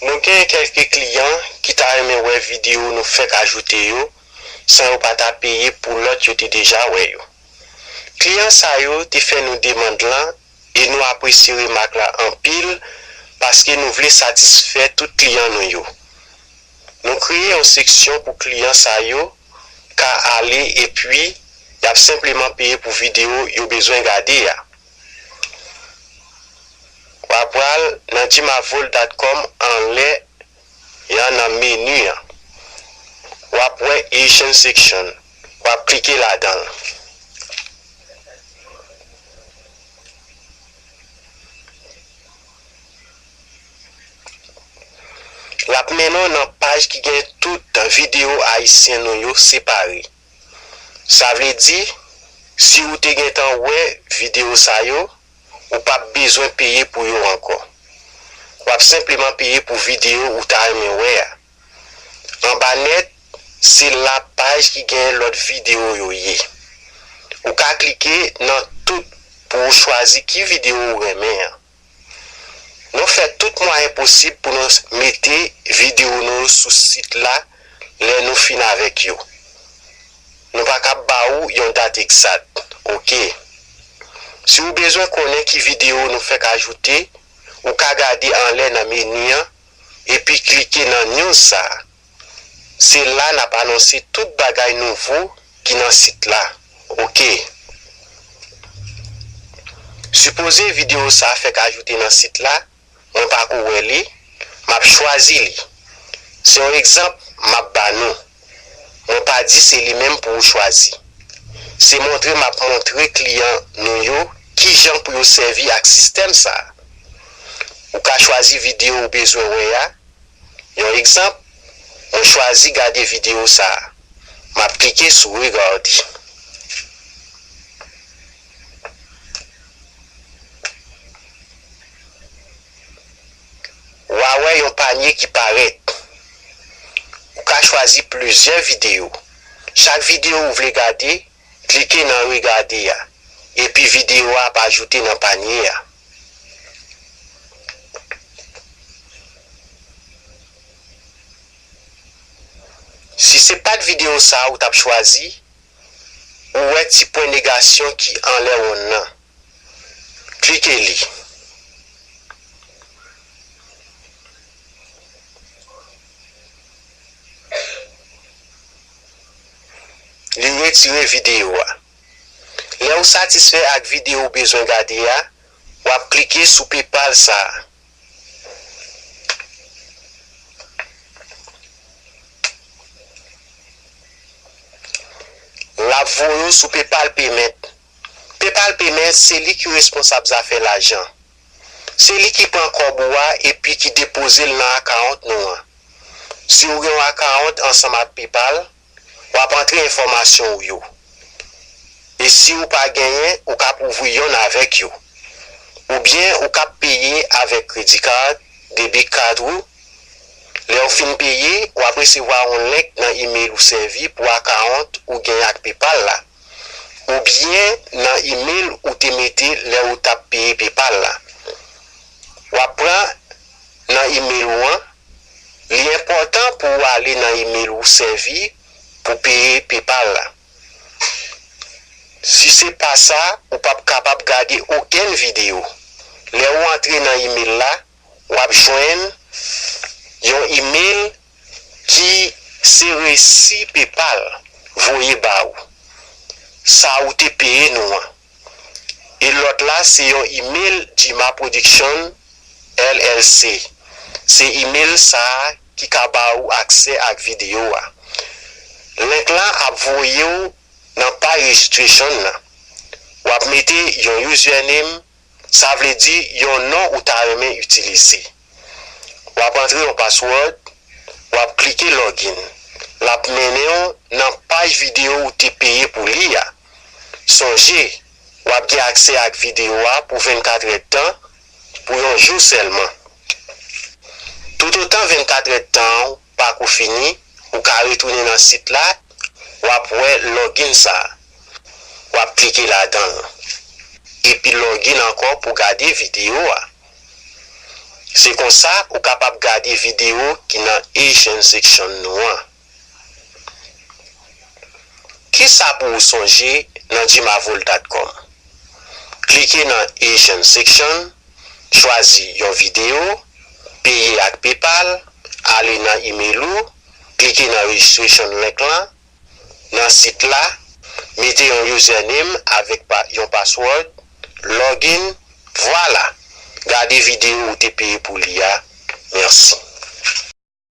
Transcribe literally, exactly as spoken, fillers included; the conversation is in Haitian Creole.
Nou gen kèlke kliyan ki ta renmen wè videyo nou fèk ajoute yo san yo pa ta peye pou lòt yo te deja wè yo. Kliyan sa yo te fè nou demann lan e nou apresye remak la anpil paske nou vle satisfè tout kliyan nou yo. Nou kreye yon seksyon pou kliyan sa yo ka ale epi y ap senpleman peye pou videyo yo bezwen gade a. W a pral nan jimavol dot com anlè an nan meni an. W ap wè Asian Section. W ap klike ladan l. L ap mennen w nan paj ki gen tout videyo ayisyen nou yo separe. Sa vle di, si ou te gentan wè videyo sa yo, ou p ap bezwen peye pou yo ankò. W ap senpleman peye pou videyo ou ta renmen wè a. Anba nèt, se la paj ki gen lòt videyo yo ye. Ou ka klike nan tout pou ou chwazi ki videyo ou renmen an. Nou fè tout mwayen posib pou nou mete videyo nou sou sit la lè nou fin avèk yo. Nou pa kab ba ou yon dat egzat. Oke. Si ou bezwen konnen ki videyo nou fèk ajoute, ou ka gade anlè nan meni an epi klike nan News sa a. Se la n ap anonse tout bagay nouvo ki nan sit la. Oke. Sipoze videyo sa a fèk ajoute nan sit la, mwen pako wè li, m ap chwazi li. Se yon egzanp m ap ba nou. Mwen pa di se li menm pou ou chwazi. Se montre m ap montre kliyan nou yo kijan pou yo sèvi ak sistèm sa a. Ou ka chwazi videyo ou bezwen wè a. Yon egzanp, mwen chwazi gade videyo sa a. M ap klike sou Regardé. W a wè yon panye ki parèt. Ou ka chwazi plizyè videyo. Chak videyo ou vle gade, klike nan Regardé a, epi videyo a ap ajoute nan panye a. Si se pa t videyo sa a ou t ap chwazi, ou wè ti pwen negasyon ki anlè wonn nan. Klike li. Li retire videyo a. Lè ou satisfè ak videyo ou bezwen gade a, w ap klike sou PayPal sa a. L ap voye w sou PayPal Payment. PayPal Payment, se li ki responsab zafè lajan. Se li ki pran kòb ou a epi ki depoze l nan akawont nou an. Si w gen yon akawont ansanm ak PayPal, w ap antre enfòmasyon w yo. E si w pa genyen, ou kab ouvri yonn avèk yo. Oubyen ou kab peye avèk kredi kad, debit kad ou. Lè w fin peye, w ap resevwa yon link nan imèl ou sèvi pou akawont ou gen ak PayPal la, oubyen nan imèl ou te mete lè ou t ap peye PayPal la. W ap pran nan imèl ou an. Li enpòtan pou w ale nan imèl ou sèvi pou peye PayPal la. Si se pa sa, ou p ap kapab gade okenn videyo. Lè ou antre nan imèl la, w ap jwenn yon imèl ki se resi PayPal voye ba ou, sa ou te peye nou an. E lòt la se yon imèl Jima Production L L C. Se imèl sa a ki ka ba ou aksè ak videyo a. Link lan ap voye w nan paj registration nan. W ap mete yon username, sa vle di yon non ou ta renmen itilize. W ap antre yon password, w ap klike login. L ap mennen w nan paj videyo ou te peye pou li a. Sonje, w ap gen aksè ak videyo a pou vennkat èdtan, pou yon jou sèlman. Toutotan vennkat èdtan an pako fini, ou ka retounen nan sit la, w ap wè login sa a. W ap klike ladan l. Epi login ankò pou gade videyo a. Se konsa ou kapab gade videyo ki nan Asian Section nou an. Kisa pou ou sonje nan Jimavol dot com? Klike nan Asian Section, chwazi yon videyo, peye ak PayPal, ale nan imèl ou, klike nan registration link lan, nan sit la, mete yon username avèk pa, yon password, login, vwala, gade videyo ou te peye pou li a. Mèsi.